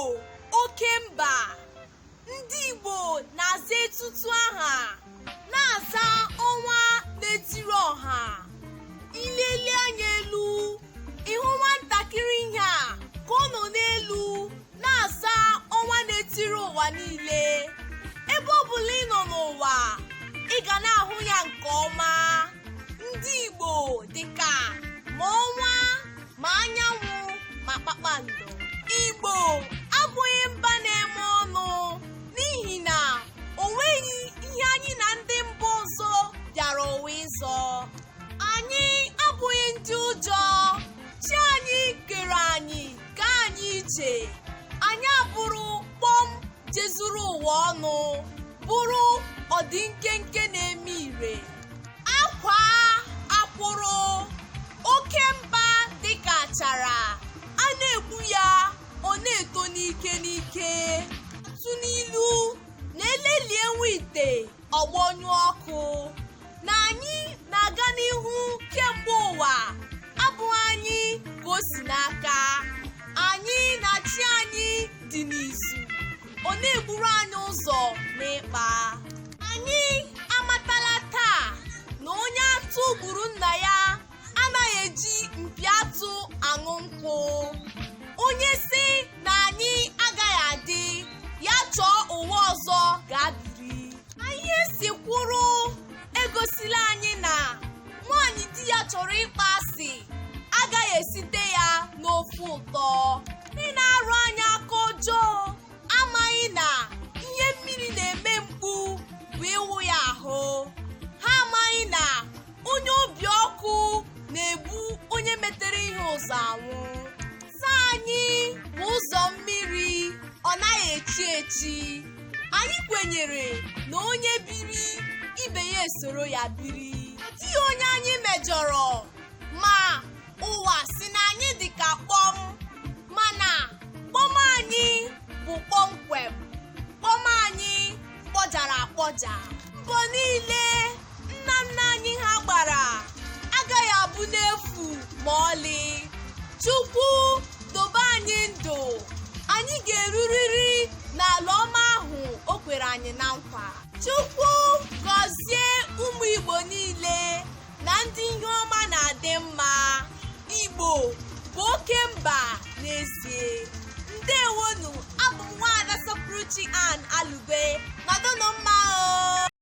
Oke mba. Ndị Igbo na-aza etutu aha, na-aza ọnwa na-etiri ọha. I lelie anya elu, ị hụ nwatakịrị ihe a ka ọ nọ n'elu na-aza ọnwa na-etiri ụwa niile. Ebe ọ bụla ị nọ n'ụwa, ị ga na-ahụ ya nke ọma. Ndị Igbo dịka ma ọnwa, ma anyanwụ, ma kpakpando. Igbo abụghị mba na-eme ọnụ, n'ihi na o nweghị ihe anyị na ndị mba ọzọ bịara ụwa ịzọ. Anyị abụghị ndị ụjọ. Chi anyị kere anyị ka anyị iche. Anyị abụrụ kpọm jezuru ụwa ọnụ, bụrụ ọdị nkenke na-eme ire. Akwa akwụrụ oke mba dịka achara, a na-egbu ya ọ na-eto n'ike n'ike. Atụ n'ilu na elelie nwa ite ọgbọnyụ ọkụ, na anyị na-aga n'ihu kemgbe ụwa abụghị anyị ka o si n'aka. Anyị na chi anyị dị n'izu, ọ na-egburu anyị ụzọ n'ịkpa. Anyị amatala taa na onye atụ gburu nna ya anaghị eji mpi atụ aṅụ nkwụ. Onye sị na anyị agaghị adị, ya chọọ ụwa ọzọ gaa biri. Ihe si kwuru egosila anyị na nwaanyị di ya chọrọ ịkpa asị agaghị esite ya n'ofe ụtọ. Ndị na-arụ anyị aka ọjọọ amaghị na ihe mmiri na-eme mkpu bụ ịwụ ya ahụ. Ha amaghị na onye obi ọkụ na-ebu onye metere ihe ụzọ anwụ. Ụzọ anyị bụ ụzọ mmiri, ọ naghị echi echi. Anyị kwenyere na onye biri, ibe ya esoro ya biri. Ọ dịghị onye anyị mejọrọ, ma ụwa si na anyị dị ka kpọm, mana kpọm anyị bụ kpọmkwem. Kpọm anyị kpọjara akpọja. Mbọ niile nna nna anyị ha gbara agaghị abụ n'efu ma ọlị. Chukwu dobe anyị ndụ, anyị ga-erurịrị n'ala ọma ahụ o kwere anyị na nkwa. Chukwu gọzie ụmụ Igbo niile na ndị ihe ọma na-adị mma. Igbo bụ oke mba n'ezie. Ndewonu, abụ m nwaada Sọpụrụchi Ann Alube. Nọdụnụ mma.